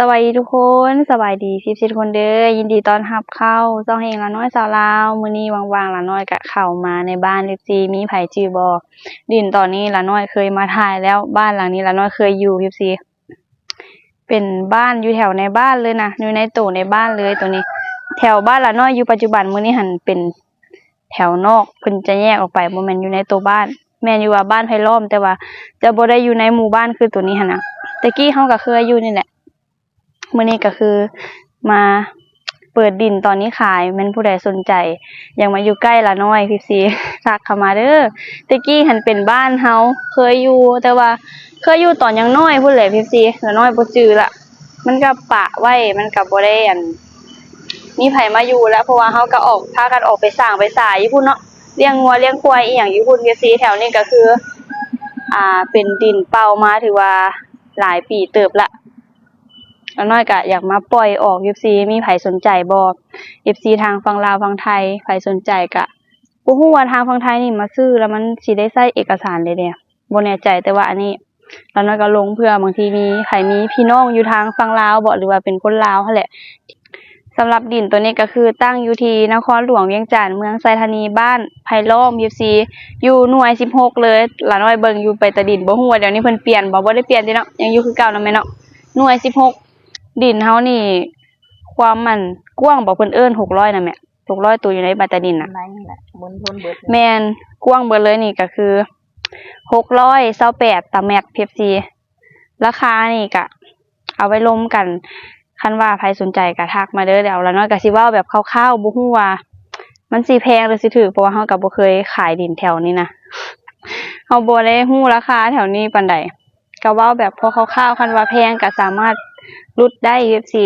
ສະບາຍດີທຸກຄົນ, ສະບາຍດີເອັຟຊີທຸກຄົນເດີ. ຍິນດີຕ້ອນຮັບເຂົ້າຊ່ອງເຮງລານ້ອຍຊາວລາວ. ມື້ນີ້ວ່າງໆ ລານ້ອຍກະເຂົ້າມາໃນບ້ານເອັຟຊີ. ມີໃຜຈື່ບໍ່? ດິນຕອນນີ້ລານ້ອຍເຄີຍມາຖ່າຍແລ້ວ, ບ້ານຫຼັງນີ້ລານ້ອຍເຄີຍຢູ່ເອັຟຊີ. ເປັນບ້ານຢູ່ແຖວໃນບ້ານເລີຍນະ, ຢູ່ໃນໂຕໃນບ້ານເລີຍໂຕນີ້. ແຖວບ້ານລານ້ອຍຢູ່ປັດຈຸບັນມື້ນີ້ຫັ້ນເປັນ ແຖວນອກ ເພິ່ນຈະແຍກອອກໄປ, ບໍ່ແມ່ນຢູ່ໃນຕົວບ້ານ. ແມ່ນຢູ່ວ່າບ້ານໄຜ່ລ້ອມ, ແຕ່ວ່າຈະບໍ່ໄດ້ຢູ່ໃນໝູ່ບ້ານຄືຕົວນີ້ຫັ້ນນະ. ແຕ່ກີ້ເຮົາກໍເຄີຍຢູ່ນີ້ແຫຼະ. ມື້ນີ້ກໍຄືມາເປີດດິນຕອນນີ້ຂາຍ, ແມ່ນຜູ້ໃດສົນໃຈຢາກມາຢູ່ໃກ້ລານ້ອຍເອັຟຊີ ທັກເຂົ້າມາເດີ. ແຕ່ກີ້ຫັ້ນເປັນບ້ານເຮົາເຄີຍຢູ່, ແຕ່ວ່າເຄີຍຢູ່ຕອນຍັງນ້ອຍພຸ້ນແຫຼະເອັຟຊີ, ລານ້ອຍບໍ່ຈື່ລະ. ມັນກໍປະໄວ້, ມັນກໍບໍ່ໄດ້ ອັນ ມີໃຜມາຢູ່ລະ, ເພາະວ່າເຮົາກໍອອກ ພາກັນອອກໄປສ້າງໄປສາຢູ່ພຸ້ນເນາະ, ລ້ຽງງົວລ້ຽງຄວາຍອີ່ຫຍັງຢູ່ພຸ້ນເອັຟຊີ. ແຖວນີ້ກໍຄື ອ່າ ເປັນດິນເປົ່າມາຖືວ່າຫຼາຍປີເຕີບລະ. ລານ້ອຍກໍຢາກມາປ່ອຍອອກເອັຟຊີ, ມີໃຜສົນໃຈບໍ່? ເອັຟຊີທາງຝັ່ງລາວຝັ່ງໄທ ໃຜສົນໃຈກໍ ບໍ່ຮູ້ວ່າທາງຝັ່ງໄທນີ້ມາຊື້ແລ້ວມັນຊິໄດ້ໃຊ້ເອກະສານໃດແດ່. ບໍ່ແນ່ໃຈ, ແຕ່ວ່າອັນນີ້ລານ້ອຍກໍລົງເພື່ອບາງທີມີໃຜມີພີ່ນ້ອງຢູ່ທາງຝັ່ງລາວບໍ ຫຼືວ່າເປັນຄົນລາວຫັ້ນແຫຼະ. ສຳລັບດິນໂຕນີ້ກໍຄືຕັ້ງຢູ່ທີ່ນະຄອນຫຼວງວຽງຈັນ ເມືອງໄຊທານີ ບ້ານໄຜ່ລ້ອມເອັຟຊີ ຢູ່ໜ່ວຍສິບຫົກເລີຍ. ລານ້ອຍເບິ່ງຢູ່ໃບຕາດິນ ບໍ່ຮູ້ວ່າດຽວນີ້ເພິ່ນປ່ຽນບໍ່, ບໍ່ໄດ້ປ່ຽນຕິເນາະ, ຍັງຢູ່ຄືເກົ່ານຳແມ່ເນາະ. ໜ່ວຍສິບຫົກ ດິນເຮົານີ້ ຄວາມມັນກວ້າງບໍ ເພິ່ນເອີ້ນຫົກຮ້ອຍນະແມ່? ຫົກຮ້ອຍໂຕຢູ່ໃນໃບຕາດິນນະ. ແມ່ນ ກວ້າງເບິດເລີຍນີ້ກໍຄືຫົກຮ້ອຍຊາວແປດຕາແມັດເອັຟຊີ. ລາຄານີ້ກະເອົາໄວ້ລົມກັນ, ຄັນວ່າໃຜສົນໃຈກະທັກມາເດີ. ດຽວລານ້ອຍກະຊິເວົ້າແບບຄ່າວໆ, ບໍ່ຮູ້ວ່າມັນຊິແພງຫຼືຊິຖືກ, ເພາະວ່າເຮົາກະບໍ່ເຄີຍຂາຍດິນແຖວນີ້ນະ, ເຮົາບໍ່ໄດ້ຮູ້ລາຄາແຖວນີ້ປານໃດ. ກະເວົ້າແບບພໍຄ່າວໆ, ຄັນວ່າແພງກະສາມາດຫຼຸດໄດ້ເອັຟຊີ.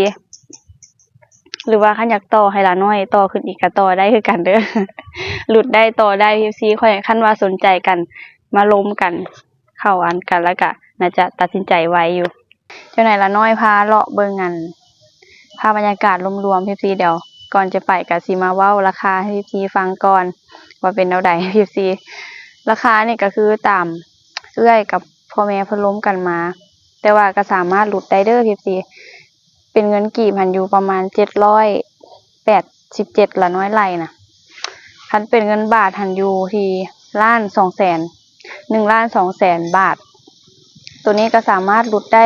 ຫຼືວ່າຄັນຢາກຕໍ່ໃຫ້ລານ້ອຍຕໍ່ຂຶ້ນອີກກໍຕໍ່ໄດ້ຄືກັນເດີ, ຫຼຸດໄດ້ຕໍ່ໄດ້ເອັຟຊີຂ້ອຍ. ຄັນວ່າສົນໃຈກັນ ມາລົມກັນ ເຂົ້າອັນກັນ ແລ້ວກະໜ້າຈະຕັດສິນໃຈໄວຢູ່. ເຈົ້ານາຍລານ້ອຍພາເລາະເບິ່ງອັນ ພາບບັນຍາກາດລວມໆເອັຟຊີ. ດຽວກ່ອນຈະໄປກະຊິມາເວົ້າລາຄາໃຫ້ເອັຟຊີຟັງກ່ອນວ່າເປັນແນວໃດເອັຟຊີ. ລາຄານີ້ກະຄືຕາມເອື້ອຍກັບພໍ່ແມ່ເພິ່ນລົມກັນມາ, ແຕ່ວ່າກະສາມາດຫຼຸດໄດ້ເດີເອັຟຊີ. ເປັນເງິນກີບຫັ້ນຢູ່ປະມານເຈັດຮ້ອຍແປດສິບເຈັດລະນ້ອຍໄລ່ນະ, ຄັນເປັນເງິນບາດຫັ້ນຢູ່ທີ່ລ້ານສອງແສນ ໜຶ່ງລ້ານສອງແສນບາດ. ໂຕນີ້ກໍສາມາດຫຼຸດໄດ້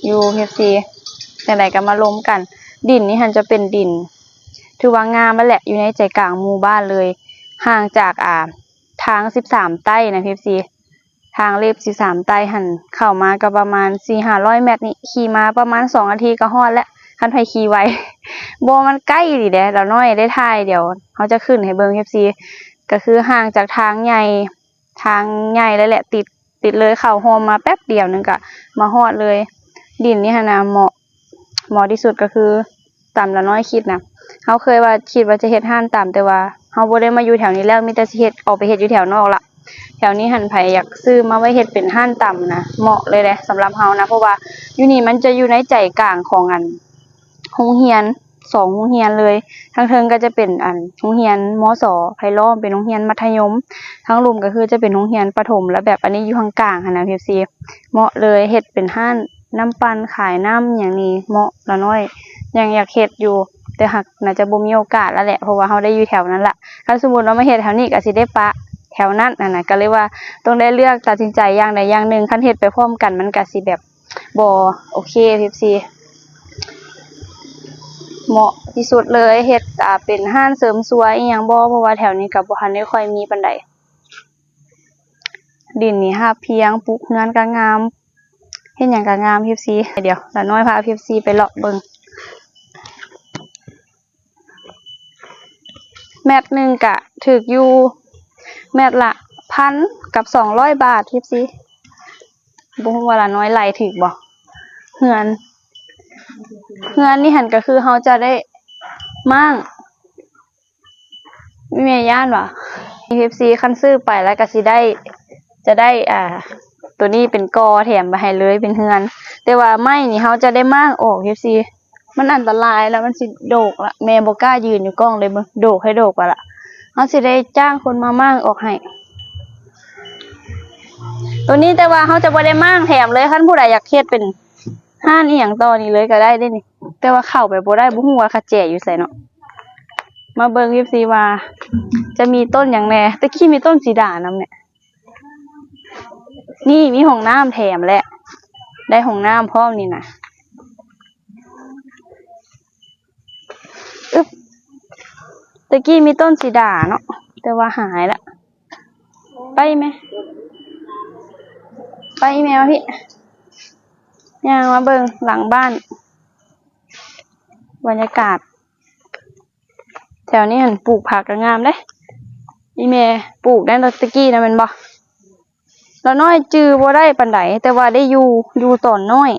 ຢູ່ເອັຟຊີ. ຈັ່ງໃດກໍມາລົມກັນ. ດິນນີ້ຫັ້ນຈະເປັນດິນຖືວ່າງາມແລ້ວແຫຼະ, ຢູ່ໃນໃຈກາງໝູ່ບ້ານເລີຍ, ຫ່າງຈາກ ອ່າ ທາງສິບສາມໃຕ້ນະເອັຟຊີ. ທາງເລບສິບສາມໃຕ້ຫັ້ນ ເຂົ້າມາກໍປະມານສີ່ຫ້າຮ້ອຍແມັດນີ້, ຂີ່ມາປະມານສອງນາທີກໍຮອດແລ້ວ ຄັນໃຜຂີ່ໄວ. ບໍ່ ມັນໃກ້ອີ່ຫຼີເດ້, ລານ້ອຍໄດ້ຖ່າຍ, ດຽວເຮົາຈະຂຶ້ນໃຫ້ເບິ່ງເອັຟຊີ. ກໍຄືຫ່າງຈາກທາງໃຫຍ່ ທາງໃຫຍ່ເລີຍແຫຼະ, ຕິດ ຕິດເລີຍເຂົ້າຮ່ອມມາແປັບດຽວໜຶ່ງກໍມາຮອດເລີຍ. ດິນນີ້ຫັ້ນນະ ເໝາະ ເໝາະທີ່ສຸດກໍຄື ຕາມລານ້ອຍຄິດນະ, ເຮົາເຄີຍວ່າ ຄິດວ່າຈະເຮັດຮ້ານຕຳ, ແຕ່ວ່າເຮົາບໍ່ໄດ້ມາຢູ່ແຖວນີ້ແລ້ວ, ມີແຕ່ຊິເຮັດ ອອກໄປເຮັດຢູ່ແຖວນອກລະ. ແຖວນີ້ຫັ້ນ ໃຜຢາກຊື້ມາໄວ້ເຮັດເປັນຮ້ານຕຳນະ ເໝາະເລີຍແຫຼະສຳລັບເຮົານະ, ເພາະວ່າຢູ່ນີ້ມັນຈະຢູ່ໃນໃຈກາງຂອງ ອັນ ໂຮງຮຽນ ສອງໂຮງຮຽນເລີຍ. ທາງເທິງກໍຈະເປັນ ອັນ ໂຮງຮຽນ ມສ ໄຜ່ລ້ອມ, ເປັນໂຮງຮຽນມັດທະຍົມ, ທາງລຸ່ມກໍຄືຈະເປັນໂຮງຮຽນປະຖົມ ແລ້ວແບບອັນນີ້ຢູ່ທາງກາງຫັ້ນນະ ເອັຟຊີ. ເໝາະເລີຍ, ເຮັດເປັນຮ້ານນ້ຳປັ່ນ ຂາຍນ້ຳຫຍັງນີ້ ເໝາະ. ລານ້ອຍຍັງຢາກເຮັດຢູ່, ແຕ່ຫາກໜ້າຈະບໍ່ມີໂອກາດແລ້ວແຫຼະ ເພາະວ່າເຮົາໄດ້ຢູ່ແຖວນັ້ນລະ. ຄັນສົມມຸດວ່າມາເຮັດແຖວນີ້ກໍຊິໄດ້ປະແຖວນັ້ນຫັ້ນນະ, ກໍເລີຍວ່າຕ້ອງໄດ້ເລືອກຕັດສິນໃຈຢ່າງໃດຢ່າງໜຶ່ງ. ຄັນເຮັດໄປພ້ອມກັນມັນກໍຊິແບບບໍ່ໂອເຄ ເອັຟຊີ. ເໝາະທີ່ສຸດເລີຍ, ເຮັດ ອ່າ ເປັນຮ້ານເສີມສວຍອີ່ຫຍັງບໍ່, ເພາະວ່າແຖວນີ້ກໍບໍ່ທັນໄດ້ຄ່ອຍມີປານໃດ. ດິນນີ້ຮາບພຽງ, ປຸກເຮືອນກໍງາມ, ເຮັດຫຍັງກໍງາມ ເອັຟຊີ. ດຽວລານ້ອຍພາ ເອັຟຊີ ໄປເລາະເບິ່ງ. ແມັດໜຶ່ງກະຖືກຢູ່ ແມັດລະພັນກັບສອງຮ້ອຍບາດ ເອັຟຊີ. ບໍ່ຮູ້ວ່າລານ້ອຍໄລ່ຖືກບໍ່. ເຮືອນ ເຮືອນນີ້ຫັ້ນກໍຄືເຮົາຈະໄດ້ມ້າງ ແມ່ຢ້ານວ່າ ເອັຟຊີ ຄັນຊື້ໄປແລ້ວກໍຊິໄດ້ ຈະໄດ້ ອ່າ ໂຕນີ້ເປັນກໍແຖມໄປໃຫ້ເລີຍ ເປັນເຮືອນ. ແຕ່ວ່າໄມ້ນີ້ເຮົາຈະໄດ້ມ້າງອອກ ເອັຟຊີ ມັນອັນຕະລາຍ ແລ້ວມັນຊິໂດກລະ. ແມ່ບໍ່ກ້າຢືນຢູ່ກ້ອງເລີຍ ເບິ່ງ ໂດກໃຫ້ໂດກວ່າລະ. ເຮົາຊິໄດ້ຈ້າງຄົນມາມ້າງອອກໃຫ້ ໂຕນີ້. ແຕ່ວ່າເຮົາຈະບໍ່ໄດ້ມ້າງແຖມເລີຍ. ຄັນຜູ້ໃດຢາກເຮັດເປັນ ຮ້ານອີ່ຫຍັງຕໍ່ນີ້ເລີຍກໍໄດ້ເດ້ນີ້ ແຕ່ວ່າເຂົ້າໄປບໍ່ໄດ້ ບໍ່ຮູ້ວ່າຂະແຈຢູ່ໃສເນາະ. ມາເບິ່ງ ເອັຟຊີ ວ່າຈະມີຕົ້ນຫຍັງແດ່. ແຕ່ກີ້ມີຕົ້ນສີດານຳແຫຼະ. ນີ້ມີຫ້ອງນ້ຳແຖມແຫຼະ ໄດ້ຫ້ອງນ້ຳພ້ອມນີ້ນະ. ອຶບ ແຕ່ກີ້ມີຕົ້ນສີດາເນາະ ແຕ່ວ່າຫາຍລະ. ໄປແມ່ ໄປແມ່ ມາພີ້ ຍ່າງມາເບິ່ງຫຼັງບ້ານ ບັນຍາກາດ ແຖວນີ້ຫັ້ນປູກຜັກກໍງາມເດ້. ອີ່ແມ່ປູກໄດ້ແຕ່ກີ້ນະແມ່ນບໍ່? ລາວນ້ອຍຈື່ບໍ່ໄດ້ປານໃດ ແຕ່ວ່າໄດ້ຢູ່ ຢູ່ຕອນນ້ອຍ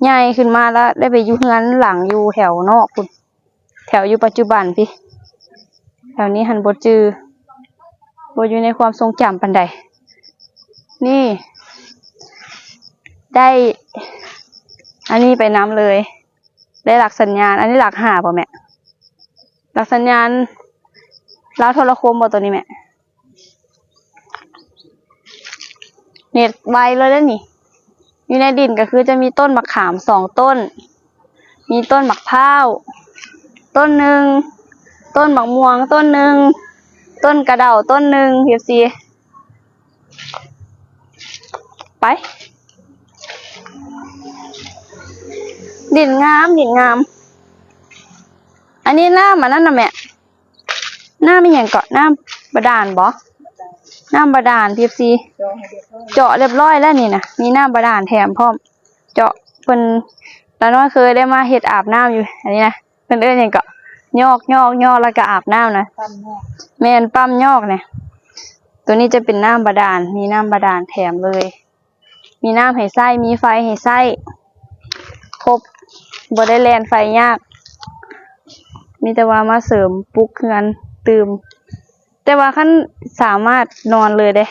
ໃຫຍ່ຂຶ້ນມາລະໄດ້ໄປຢູ່ເຮືອນຫຼັງຢູ່ແຖວນອກພຸ້ນ ແຖວຢູ່ປັດຈຸບັນພີ້. ແຖວນີ້ຫັ້ນບໍ່ຈື່ ບໍ່ຢູ່ໃນຄວາມຊົງຈຳປານໃດ. ນີ້ ໄດ້ອັນນີ້ໄປນຳເລີຍ ໄດ້ຫຼັກສັນຍານ. ອັນນີ້ຫຼັກຫ້າບໍ່ແມ່? ຫຼັກສັນຍານລາວໂທລະຄົມບໍ່ໂຕນີ້ແມ່? ເນັດໄວເລີຍເດ້ນີ້. ຢູ່ໃນດິນກໍຄືຈະມີຕົ້ນໝາກຂາມສອງຕົ້ນ ມີຕົ້ນໝາກພ້າວຕົ້ນໜຶ່ງ ຕົ້ນໝາກມ່ວງຕົ້ນໜຶ່ງ ຕົ້ນກະເດົາຕົ້ນໜຶ່ງ ເອັຟຊີ. ໄປ ດິນງາມ ດິນງາມ. ອັນນີ້ນ້ຳອັນນັ້ນນະແມ່ ນ້ຳອີ່ຫຍັງເກາະ? ນ້ຳບາດານບໍ່? ນ້ຳບາດານ ເອັຟຊີ ເຈາະຮຽບຮ້ອຍແລ້ວນີ້ນະ ມີນ້ຳບາດານແຖມພ້ອມ. ເຈາະ ເພິ່ນ ລາວນ້ອຍເຄີຍໄດ້ມາເຮັດອາບນ້ຳຢູ່ ອັນນີ້ນະ ເພິ່ນເອີ້ນຫຍັງເກາະ? ຍອກ ຍອກ ຍອກ ແລ້ວກໍອາບນ້ຳນະ. ປ້ຳຍອກ ແມ່ນ ປ້ຳຍອກນະ. ໂຕນີ້ຈະເປັນນ້ຳບາດານ ມີນ້ຳບາດານແຖມເລີຍ ມີນ້ຳໃຫ້ໃຊ້ ມີໄຟໃຫ້ໃຊ້ ຄົບ ບໍ່ໄດ້ແລ່ນໄຟຍາກ ມີແຕ່ວ່າມາເສີມປຸກເຮືອນຕື່ມ. ແຕ່ວ່າຄັນສາມາດນອນເລີຍເດ້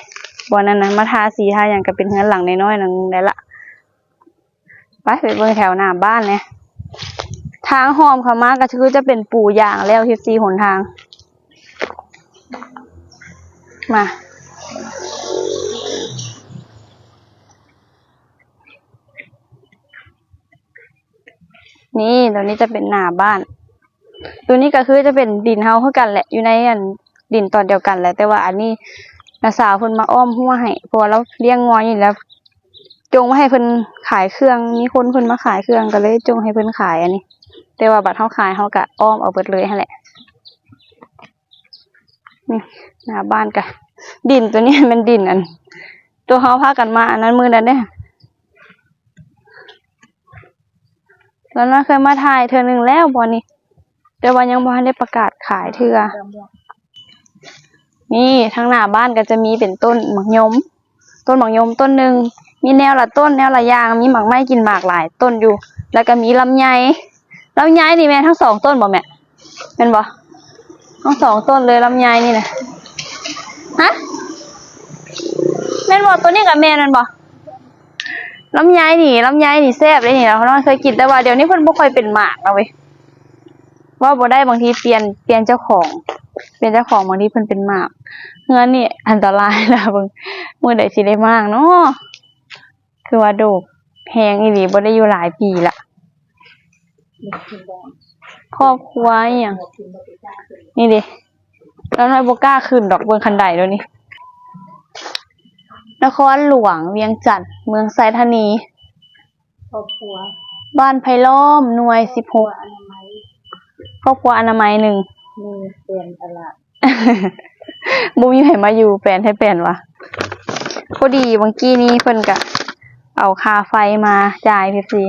ບ່ອນນັ້ນນະ ມາທາສີທາຫຍັງກໍເປັນເຮືອນຫຼັງນ້ອຍໆ ໜຶ່ງໄດ້ລະ. ໄປ ໄປເບິ່ງແຖວໜ້າບ້ານແດ່. ທາງອ້ອມເຂົ້າມາກໍຄືຈະເປັນປູຢາງແລ້ວ ເອັຟຊີ ຫົນທາງ ມາ ນີ້ ໂຕນີ້ຈະເປັນໜ້າບ້ານ. ໂຕນີ້ກໍຄືຈະເປັນດິນເຮົາຄືກັນແຫຼະ ຢູ່ໃນອັນດິນຕອນດຽວກັນແຫຼະ ແຕ່ວ່າອັນນີ້ນ້າສາວເພິ່ນມາອ້ອມຮົ້ວໃຫ້ ເພາະວ່າລາວລ້ຽງງົວຢູ່ນີ້ ລະຈົ່ງໄວ້ໃຫ້ເພິ່ນຂາຍເຄື່ອງ ມີຄົນເພິ່ນມາຂາຍເຄື່ອງ ກໍເລີຍຈົ່ງໃຫ້ເພິ່ນຂາຍອັນນີ້ ແຕ່ວ່າບັດເຮົາຂາຍເຮົາກໍອ້ອມເອົາເບິດເລີຍຫັ້ນແຫຼະ. ນີ້ ໜ້າບ້ານກະ ດິນໂຕນີ້ແມ່ນດິນອັນ ໂຕເຮົາພາກັນມາອັນນັ້ນມື້ນັ້ນເດ້. ລາວນ້ອຍເຄີຍມາຖ່າຍເທື່ອໜຶ່ງແລ້ວບ່ອນນີ້ ແຕ່ວ່າຍັງບໍ່ທັນໄດ້ປະກາດຂາຍເທື່ອ. ນີ້ ທາງໜ້າບ້ານກໍຈະມີເປັນຕົ້ນໝາກຍົມ ຕົ້ນໝາກຍົມຕົ້ນໜຶ່ງ ມີແນວລະຕົ້ນ ແນວລະຢ່າງ ມີໝາກໄມ້ກິນໝາກຫຼາຍຕົ້ນຢູ່ ແລ້ວກໍມີລຳໄຍ. ລຳໄຍນີ້ແມ່ນທັງສອງຕົ້ນບໍ່ແມ່? ແມ່ນບໍ່? ທັງສອງຕົ້ນເລີຍລຳໄຍນີ້ນະ. ຮະ? ແມ່ນບໍ່? ໂຕນີ້ກໍແມ່ນ ແມ່ນບໍ່? ລຳໄຍນີ້ ລຳໄຍນີ້ແຊບເດ້ນີ້ ລາວນ້ອຍເຄີຍກິນ ແຕ່ວ່າດຽວນີ້ເພິ່ນບໍ່ຄ່ອຍເປັນໝາກແລ້ວເວີຍ. ເວົ້າບໍ່ໄດ້ ບາງທີປ່ຽນ ປ່ຽນເຈົ້າຂອງ ປ່ຽນເຈົ້າຂອງ ບາງທີເພິ່ນເປັນໝາກ. ເຮືອນນີ້ອັນຕະລາຍລະ ເບິ່ງ ມື້ໃດຊິໄດ້ໝາກເນາະ. ຄືວ່າໂດກແຮງອີ່ຫຼີ ບໍ່ໄດ້ຢູ່ຫຼາຍປີລະ. ຄອບຄົວອີ່ຫຍັງ ນີ້ເດ້ ລາວນ້ອຍບໍ່ກ້າຂຶ້ນດອກ ເບິ່ງຄັນໄດໂດນີ້. ນະຄອນຫຼວງວຽງຈັນ ເມືອງໄຊທານີ. ຄອບຄົວ ບ້ານໄຜ່ລ້ອມ ໜ່ວຍສິບຫົກ ຄອບຄົວອະນາໄມ ຄອບຄົວອະນາໄມໜຶ່ງ ມີແປນຕະຫຼາດ ບໍ່ມີໃຜມາຢູ່ ແປນໃຫ້ແປນວ່າ. ພໍດີບາງກີ້ນີ້ເພິ່ນກະເອົາຄ່າໄຟມາຈ່າຍ ເອັຟຊີ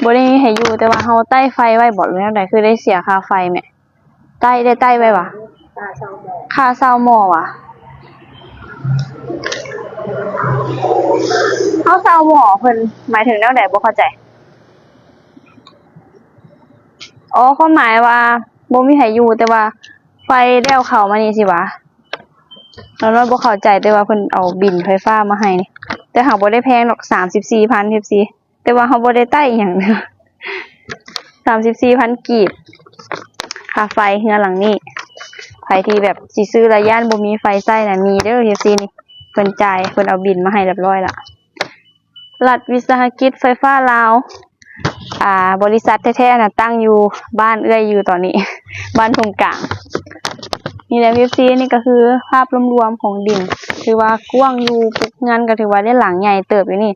ບໍ່ໄດ້ມີໃຜຢູ່ ແຕ່ວ່າເຮົາໄຕ້ໄຟໄວ້ບໍ ຫຼືແນວໃດ ຄືໄດ້ເສຍຄ່າໄຟແມະ. ໄຕ້ ໄດ້ໄຕ້ໄວ້ຫວາ? ຄ່າເຊົ່າໝໍຫວາ? ເຮົາເຊົ່າໝໍເພິ່ນໝາຍເຖິງແນວໃດ ບໍ່ເຂົ້າໃຈ. ອໍ ຄວາມໝາຍວ່າບໍ່ມີໃຜຢູ່ ແຕ່ວ່າໄຟແລ້ວເຂົ້າມານີ້ຊິຫວາ? ລາວນ້ອຍບໍ່ເຂົ້າໃຈ ແຕ່ວ່າເພິ່ນເອົາບິນໄຟຟ້າມາໃຫ້ນີ້ ແຕ່ຫາກບໍ່ໄດ້ແພງດອກ ສາມສິບສີ່ພັນ ເອັຟຊີ. ແຕ່ວ່າເຮົາບໍ່ໄດ້ໄຕ້ອີ່ຫຍັງເດີ ສາມສິບສີ່ພັນກີບ ຄ່າໄຟເຮືອນຫຼັງນີ້. ໃຜທີ່ແບບຊິຊື້ລະຢ້ານບໍ່ມີໄຟໃຊ້ນະ ມີເດີ ເອັຟຊີ ນີ້ ເພິ່ນຈ່າຍ ເພິ່ນເອົາບິນມາໃຫ້ຮຽບຮ້ອຍລະ. ເ ລັດວິສາຫະກິດໄຟຟ້າລາວ ອ່າ ບໍລິສັດແທ້ໆນະ ຕັ້ງຢູ່ບ້ານເອື້ອຍຢູ່ຕອນນີ້ ບ້ານທົ່ງກາງ. ນີ້ແຫຼະ ເອັຟຊີ ນີ້ກໍຄືພາບລວມໆຂອງດິນ ຖືວ່າກວ້າງຢູ່ ປຸກເຮືອນກໍຖືວ່າໄດ້ຫຼັງໃຫຍ່ເຕີບຢູ່ນີ້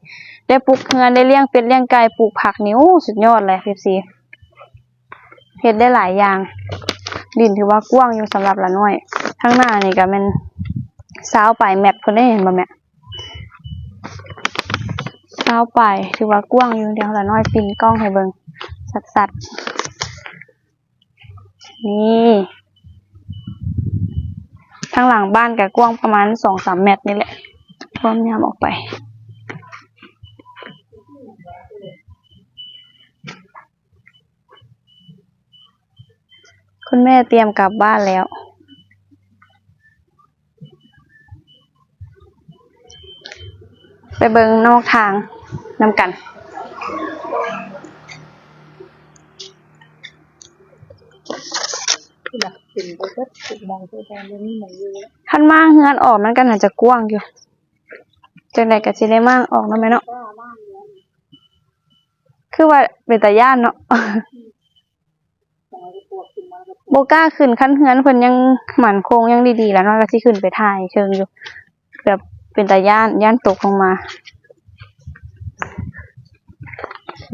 ໄດ້ປຸກເຮືອນ ໄດ້ລ້ຽງເປັດລ້ຽງໄກ່ ປູກຜັກນີ້ ໂອ້ ສຸດຍອດເລີຍ ເອັຟຊີ. ເຮັດໄດ້ຫຼາຍຢ່າງ ດິນຖືວ່າກວ້າງຢູ່ສຳລັບຫຼານ້ອຍ. ທາງໜ້ານີ້ກໍແມ່ນຊາວປາຍແມັດພຸ້ນເດ້ ເຫັນບໍ່ແມ່? ຊາວປາຍ ຖືວ່າກວ້າງຢູ່. ດຽວຫຼານ້ອຍປິ່ນກ້ອງໃຫ້ເບິ່ງຊັດໆ. ນີ້ ທາງຫຼັງບ້ານກໍກວ້າງປະມານສອງສາມແມັດນີ້ແຫຼະ ຄວາມຍາມອອກໄປ. ຄຸນແມ່ຕຽມກັບບ້ານແລ້ວ. ໄປເບິ່ງນອກທາງນຳກັນ. ຄັນມ້າງເຮືອນອອກມັນກໍໜ້າຈະກວ້າງຢູ່. ຈັ່ງໃດກໍຊິໄດ້ມ້າງອອກເນາະແມ່ເນາະ. ຄືວ່າເປັນຕາຢ້ານເນາະ. ບໍ່ກ້າຂຶ້ນ ຄັນເຮືອນເພິ່ນຍັງໝັ້ນຄົງ ຍັງດີໆ ຫຼານ້ອຍກໍຊິຂຶ້ນໄປຖ່າຍເທິງຢູ່. ແບບເປັນຕາຢ້ານ ຢ້ານຕົກລົງມາ.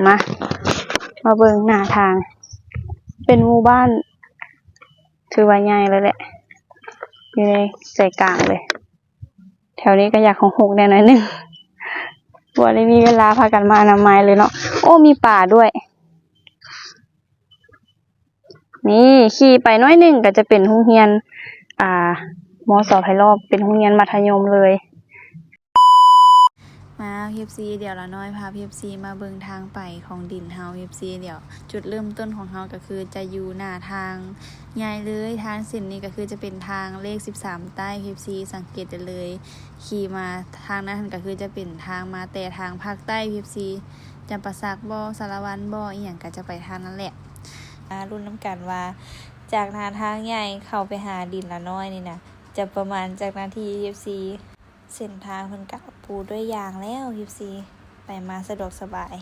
ມາ ມາເບິ່ງໜ້າທາງ. ເປັນໝູ່ບ້ານ ຖືວ່າໃຫຍ່ເລີຍແຫຼະ ຢູ່ໃນໃຈກາງເລີຍ. ແຖວນີ້ກໍຢາກຮົກໆແດ່ໜ້ອຍໜຶ່ງ ບໍ່ໄດ້ມີເວລາພາກັນມາອະນາໄມເລີຍເນາະ. ໂອ້ ມີປາດ້ວຍ. ນີ້ ຂີ່ໄປໜ້ອຍໜຶ່ງກໍຈະເປັນໂຮງຮຽນ ອ່າ ມສ ໄພລອບ ເປັນໂຮງຮຽນມັດທະຍົມເລີຍ. ມາ ເອັຟຊີ ດຽວຫຼານ້ອຍພາ ເອັຟຊີ ມາເບິ່ງທາງໄປຂອງດິນເຮົາ ເອັຟຊີ. ດຽວ ຈຸດເລີ່ມຕົ້ນຂອງເຮົາກໍຄືຈະຢູ່ໜ້າທາງໃຫຍ່ເລີຍ. ທາງເສັ້ນນີ້ກໍຄືຈະເປັນທາງເລກສິບສາມໃຕ້ ເອັຟຊີ ສັງເກດໄດ້ເລີຍ. ຂີ່ມາທາງນັ້ນກໍຄືຈະເປັນທາງມາແຕ່ທາງພາກໃຕ້ ເອັຟຊີ ຈຳປາສັກບໍ ສາລະວັນບໍ ອີ່ຫຍັງກໍຈະໄປທາງນັ້ນແຫຼະ. ມາລຸ້ນນຳກັນວ່າ ຈາກໜ້າທາງໃຫຍ່ເຂົ້າໄປຫາດິນຫຼານ້ອຍນີ້ນະ ຈະປະມານຈັກນາທີ ເອັຟຊີ. ເສັ້ນທາງເພິ່ນກະປູດ້ວຍຢາງແລ້ວ ເອັຟຊີ ໄປມາສະດວກສະບາຍ.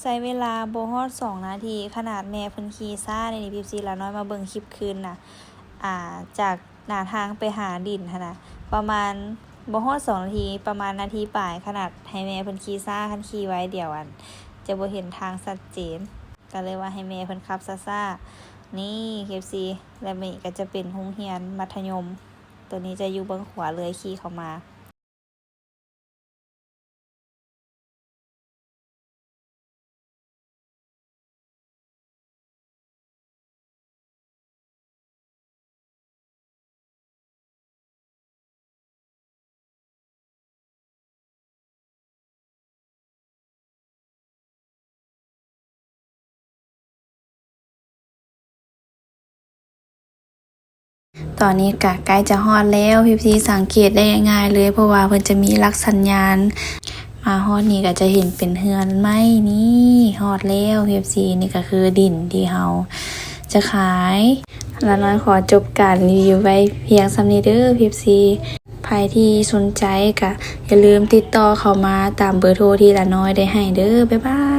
ໃຊ້ເວລາບໍ່ຮອດສອງນາທີ ຂະໜາດແມ່ເພິ່ນຂີ່ຊ້າເດນີ້ ເອັຟຊີ. ຫຼານ້ອຍມາເບິ່ງຄລິບຄືນນະ ອ່າ ຈາກໜ້າທາງໄປຫາດິນຫັ້ນນະ ປະມານບໍ່ຮອດສອງນາທີ ປະມານນາທີປາຍ. ຂະໜາດໃຫ້ແມ່ເພິ່ນຂີ່ຊ້າ ຄັນຂີ່ໄວດຽວ ອັນ ຈະບໍ່ເຫັນທາງຊັດເຈນ ກໍເລີຍວ່າໃຫ້ແມ່ເພິ່ນຂັບຊ້າໆ. ນີ້ ເອັຟຊີ ແລະ ນີ້ກໍຈະເປັນໂຮງຮຽນມັດທະຍົມ ໂຕນີ້ຈະຢູ່ເບື້ອງຂວາເລີຍ ຂີ່ເຂົ້າມາ. ຕອນນີ້ກະໃກ້ຈະຮອດແລ້ວ ເອັຟຊີ ສັງເກດໄດ້ງ່າຍໆເລີຍ ເພາະວ່າເພິ່ນຈະມີຫຼັກສັນຍານ. ມາຮອດນີ້ກະຈະເຫັນເປັນເຮືອນໄມ້ນີ້ ຮອດແລ້ວ ເອັຟຊີ ນີ້ກະຄືດິນທີ່ເຮົາຈະຂາຍ. ລານ້ອຍຂໍຈົບການຣີວິວໄວ້ພຽງສ່ຳນີ້ເດີ ເອັຟຊີ ໃຜທີ່ສົນໃຈກະຢ່າລືມຕິດຕໍ່ເຂົ້າມາຕາມເບີໂທທີ່ລານ້ອຍໄດ້ໃຫ້ເດີ. ບາຍບາຍ.